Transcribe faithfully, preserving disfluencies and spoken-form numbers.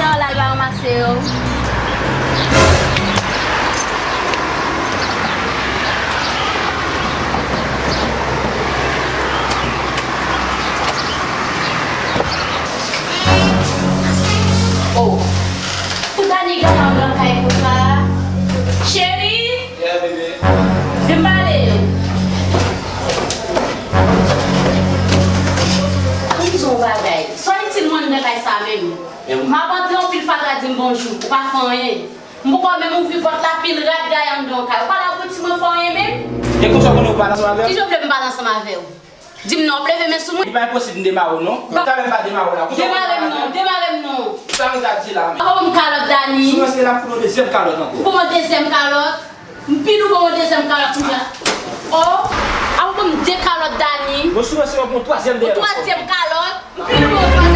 Al al pa ranmase yo. Oh. Pou Dani gentan nan kay konsa. Cheri, Yeah, baby. Vin pale. Pou m di yon bagay. Sa itil mwen nan kay sa menm. M ap antre anpil fatra di m bonjou. Ou pa fè anyen. M poko menm ouvri pòt la, pil rat gaye anndan kay. Ou pa la pou di mwen fè anyen menm? E konsa w konnen w pale ansanm avè m? Kijan w vle m pale ansanm avè w? Di m non, w ap leve men sou mwen. Li pa enposib m demare w non. Talè m pa demare w la. Demare m non, demare m non. Sa nou t ap di la menm? Aw, m kalòt Dani. Sou mwen se la m fout yon dezyèm kalòt ankò. Bon, yon dezyèm kalòt. M pile w bon yon dezyèm kalòt, m pral. Oh, aw, bon, m de kalòt Dani. Bon, sou mwen se yon twazyèm dèyè. Yon twazyèm kalòt. M pile w bon yon